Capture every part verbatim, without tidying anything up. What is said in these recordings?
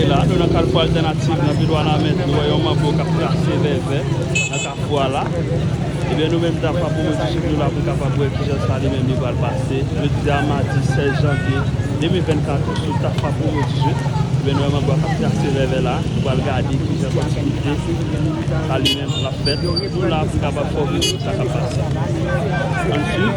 La, nou nan Kafou Altènativ, nan Pedro Alamèt, nou wè yon manbo k ap trase vèvè nan kafou a la. Ebyen, nou menm, Tafa Pwomoti Sud, nou la pou n kapab wè kijan sa li menm li pral pase. Jodi a, madi sèz janvye de mil vennkat, sou Tafa Pwomoti Sud. Ebyen, nou wè manbo a k ap trase vèvè la. Nou pral gade kijan kontinite sa li menm l ap fèt. Nou la pou n kapab fè w viv tout sa k ap pase. Ann swiv.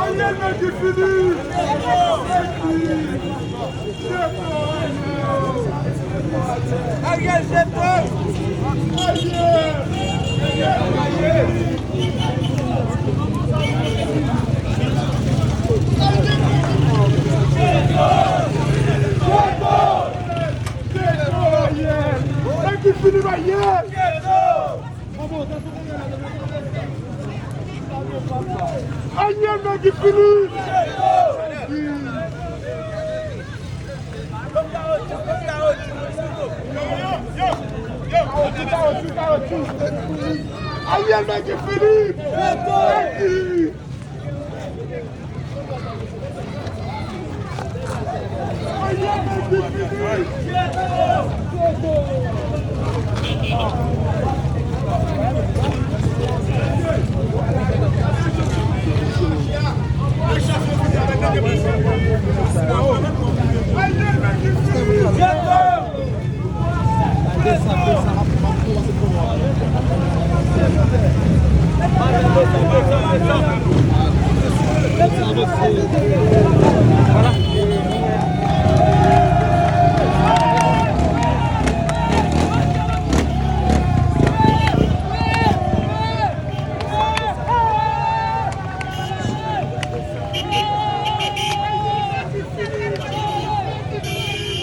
Ariel, nèg ki fini! Ariel, jeton! Ariel! Jeton! Jeton, Ariel! Nèg ki fini, Ariel! Ariel, nèg ki fini! Ariel, nèg ki fini!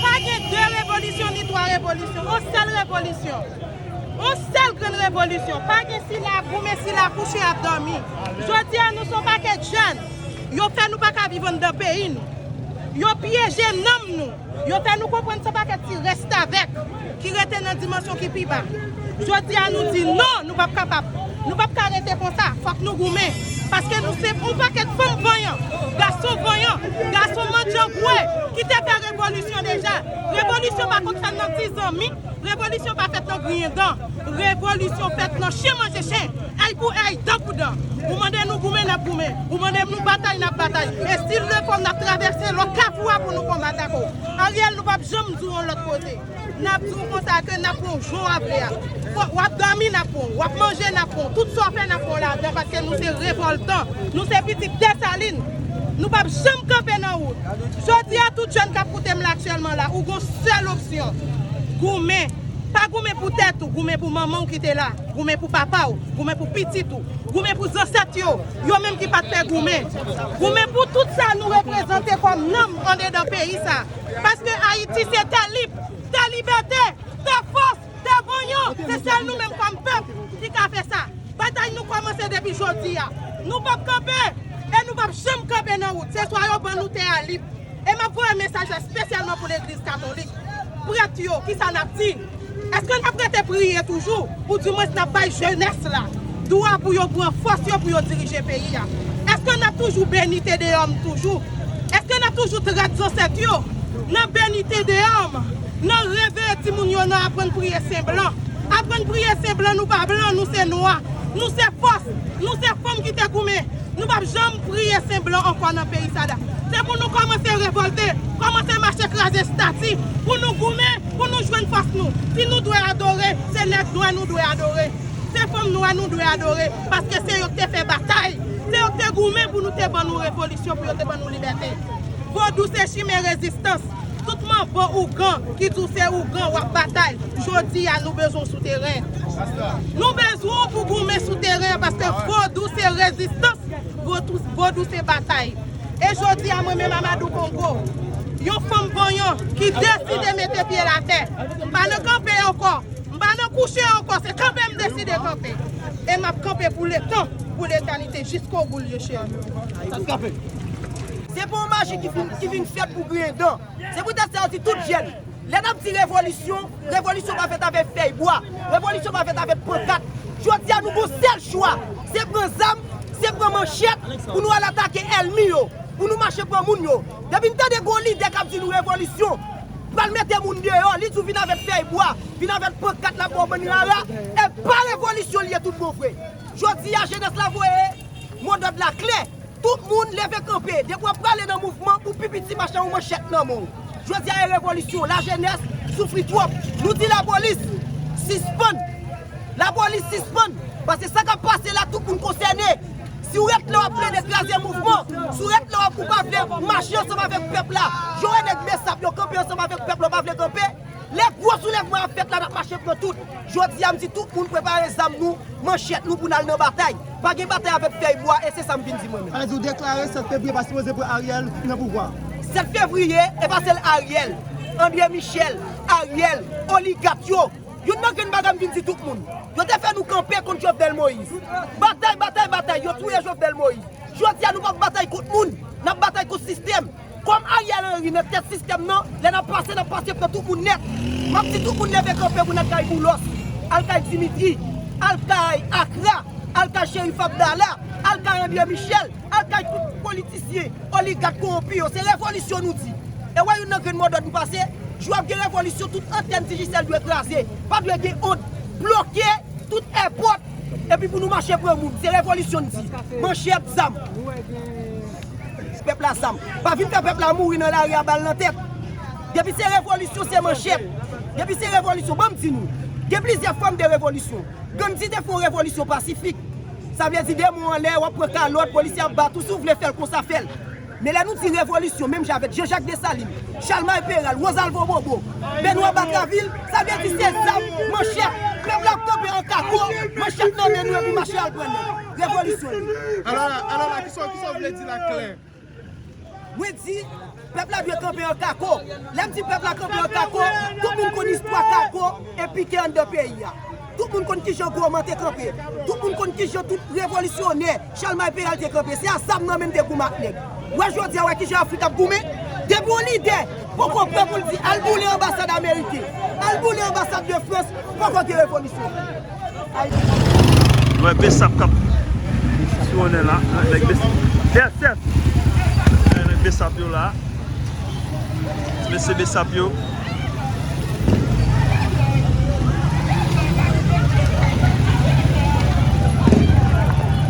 Pa gen de revolisyon ni twa revolisyon. On sèl revolisyon. On sèl grenn revolisyon. Pa gen sila ap goumen, sila kouche ap dòmi. Jodi a, nou se yon pakèt jèn. Yo fè nou pa ka viv anndan peyi nou. Yo pyeje nanm nou. Yo fè nou konprann se pakèt ti restavèk ki rete nan dimansyon ki pi ba. Jodi a, nou di non, nou p ap kapab. Nou p ap ka rete konsa. Fòk nou goumen. Paske nou se yon pakèt fanm vanyan, gason vanyan, gason mandjangwe ki te fè revolisyon deja. Revolisyon pa konn fèt nan ti zanmi. Revolisyon pa fèt nan griyen dan. Revolisyon fèt nan chen manje chen, èy pou èy, dan pou dan. Ou mande nou goumen, n ap goumen. Ou mande nou batay, n ap batay. E s'il le faut, n ap travèse lòt kafou a pou nou konbat ak ou. Ariel, nou p ap janm di w yon lòt kote. N ap di w konsa ke n ap pran w jan w ap vle a. Fò, w ap dòmi, n ap pran w. W ap manje, n ap pran w. Tout sa w fè, n ap pran w ladan, paske nou se revòltan. Nou se pitit Desalin. Nou p ap janm kanpe nan wout. Jodi a, tout jèn k ap koute m la aktyèlman la, ou gon sèl opsyon. Goumen. Pa goumen pou tèt ou, goumen pou manman w ki te la, goumen pou papa w, goumen pou pitit ou, goumen pou zansèt yo, yo menm ki pa t pè goumen. Goumen pou tout sa nou reprezante kòm nanm andedan peyi sa. Paske Ayiti se tè lib, tè libète, tè fòs, tè vanyan. Se sèl nou menm kòm pèp ki ka fè sa. Batay nou kòmanse depi jodi a. Nou p ap kanpe e nou p ap janm kanpe nan wout. Se swa yo ban nou tè a lib. E m ap voye mesaj la espesyalman pou legliz katolik. Prèt yo, kisa n ap di? Èske n ap rete priye toujou? Oudimwens n ap bay jenès la dwa pou yo pran fòs yo pou yo dirije peyi a? Èske n ap toujou beni Te Deyòm toujou? Èske n ap toujou trèt zansèt yo? Nan beni Te Deyòm, nan reveye timoun yo, nan aprann priye Sen Blan. Aprann priye Sen Blan, nou pa blan, nou se nwa. Nou se fòs, nou se fanm ki te goumen. Nou p ap janm priye Sen Blan ankò nan peyi sa la. Se pou nou kòmanse revòlte, kòmanse mache kraze estati, pou nou goumen, pou nou jwenn fòs nou. Si nou dwe adore, se nèg nwè nou dwe adore. Se fanm nwa nou dwe adore, paske se yo ki te fè batay. Se yo ki te goumen pou nou te ban nou revolisyon, pou yo te ban nou libète. Vodou se chimen rezistans. Tout manbo ougan ki di w se ougan w ap batay, jodi a nou bezwen w sou teren. Nou bezwen w pou goumen sou teren, paske vodou se rezistans, vodou, vodou se batay. E jodi a mwen menm Amadou Kongo, yon fanm vanyan ki deside mete pye l atè. M pa nan kanpe ankò. M pa nan kouche ankò, se kanpe m deside kanpe. E m ap kanpe pou letan, pou letènite, jiskobou, lye cheri. Se pa yon maji ki fin, ki vin fèt pou griyen dan. Se poutèt sa yo di tout jèn, lè n ap di revolisyon, revolisyon pa fèt avèk fèy bwa, revolisyon pa fèt avèk pankat. Jodi a nou gon sèl chwa, se pran zam, se pran manchèt pou nou al atake ènmi yo, pou nou mache pran moun yo. Depi n tande gon lidè k ap di nou revolisyon, pral mete moun deyò, li di w vin avèk fèy bwa, vin avèk pankat l ap ba w bann rara, e pa revolisyon l ye tout bon vre. Jodi a, jenès la voye modòd la klè. Tout moun leve kanpe. Depi w ap prale nan mouvman, pou pi piti mache yon manchèt nan men w. Jodi a, e revolisyon. Lajenès soufri twòp. Nou di lapolis, sispann. Lapolis sispann. Paske sa k ap pase la, tout moun konsène. Si w ret la w ap plede kraze mouvman, si w ret la w ap, ou pa vle mache ansanm avèk pèp la, jan w wè nèg Besap yo kanpe ansanm avèk pèp la, w pa vle kanpe, lè gwo soulèvman ap fèt la, n ap mache pran tout. Jodi a, m di tout moun prepare zam nou, manchèt nou pou n al nan batay. Pa gen batay avèk fèy bwa, e se sa m vin di mwen menm. Sa vle di w deklare sèt fevriye pa sipoze pran Ariel nan pouvwa. Sèt fevriye, e pa sèl Ariel, André Michel, Ariel, oligak yo, youn nan grenn bagay m vin di tout moun. Yo te fè nou kanpe kont Jovenel Moïse. Batay, batay, batay, yo touye Jovenel Moïse. Jodi a, nou p ap batay kont moun, n ap batay kont sistèm. Kòm Ariel Henry nan tèt sistèm nan, lè n ap pase, n ap pase pran tout moun nèt. M ap di tout moun leve kanpe pou n al kay Boulos, al kay Dimitri, al kay Akra, al kay Cherif Abdallah, al kay André Michel, al kay tout politisyen, oligak kowonpi yo. Se revolisyon nou di. E w wè youn nan grenn modòd nou pase, jou ap gen revolisyon, tout antèn Digicel dwe kraze. Pa dwe gen ont. Bloke tout èpòt, epi pou nou mache pran moun. Se revolisyon n di. Manchèt, zam. Pèp la, zam. Pa vin fè pèp la mouri nan lari a bal nan tèt. Depi se revolisyon, se manchèt. Depi se revolisyon, ban m di nou. Gen plizyè fòm de revolisyon. Gandhi te fè yon revolisyon pasifik. Sa vle di de mwa anlè, w ap pran kalòt, polisye ap bat ou, si w vle fè l konsa, fè l. Men lè nou di revolisyon, menm jan avèk Jean-Jacques Dessalines, Chalmay Peral, Rosalvo Bobo, Benoît Batraville, sa vle di se zam, manchèt, pèp la ap kanpe an kako, manchèt nan men nou epi mache al pran nèg. Revolisyon. Alò, alò la, kisa, kisa w vle di la klè? Mwen di, pèp la dwe kanpe an kako. Lè m di pèp la kanpe an kako, tout moun konn istwa kako e pike anndan peyi a. Tout moun konn kijan Gwoman te kanpe. Tout moun konn kijan tout revolisyonè Chalmay Peral te kanpe. Se a zam nan men n te goumen ak nèg. W wè jodi a, w wè kijan Afrik ap goumen? Depi yon lidè poko prè pou l di al boule anbasad ameriken, al boule anbasad de Frans, poko gen revolisyon. Nou wè Besap k ap siwonnen la, nèg Besap. Chèf, chèf. Nèg Besap yo la. Mesye Besap yo.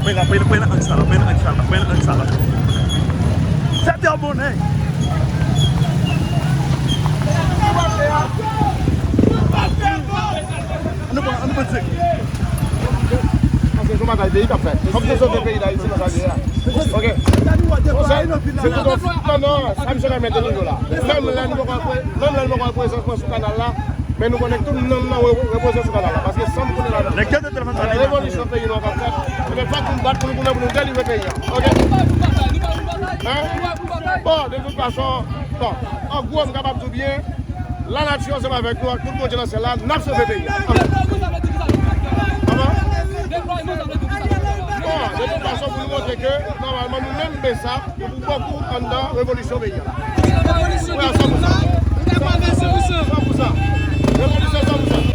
Mwen la, mwen, mwen nan ang sa la, mwen nan ang sa la, mwen nan ang sa la. Sèt è bon nèg. Ann pran, ann pran dik. Paske se yon batay peyi k ap fèt. Fòk nou sove peyi Dayiti nan sa l ye a. Ok. Konsèy, se tout yon, non, non, sa misye ka mete nivo la. Menm lè nou poko wè, menm lè nou poko wè prezans mwen sou kanal la, men nou konnen tout nanm nan re-, repoze sou kanal la. Paske san m konnen ladan. Nèg yo te telefòn sa. Revolisyon peyi nou an k ap fèt. Ebyen, fòk nou bat pou nou, pou nou, pou nou delivre peyi a. Ok? Hein? Bon, de tout fason, bon, an gwo, m kapab di w byen, lanati ansanm avèk nou, ak tout Bondye nan syèl la, n ap sove peyi a. Amen. Bon, de tout fason, pou nou montre ke, nòmalman, nou menm, Besap, nou pou bokou anndan revolisyon peyi a. Wi, a san pou san. San pou san. Revolisyon san pou san.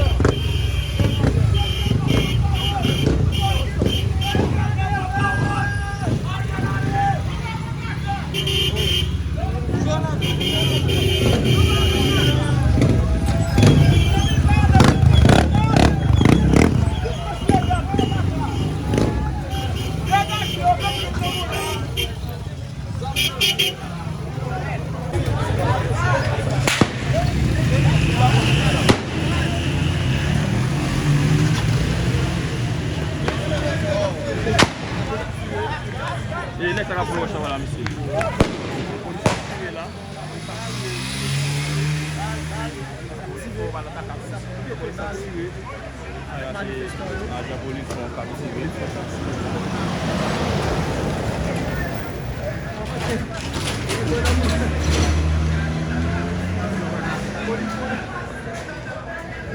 Sa se ajan polis lan k ap tire.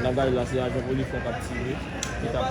Nan gaj la, se ajan polis lan k ap tire. Ki t ap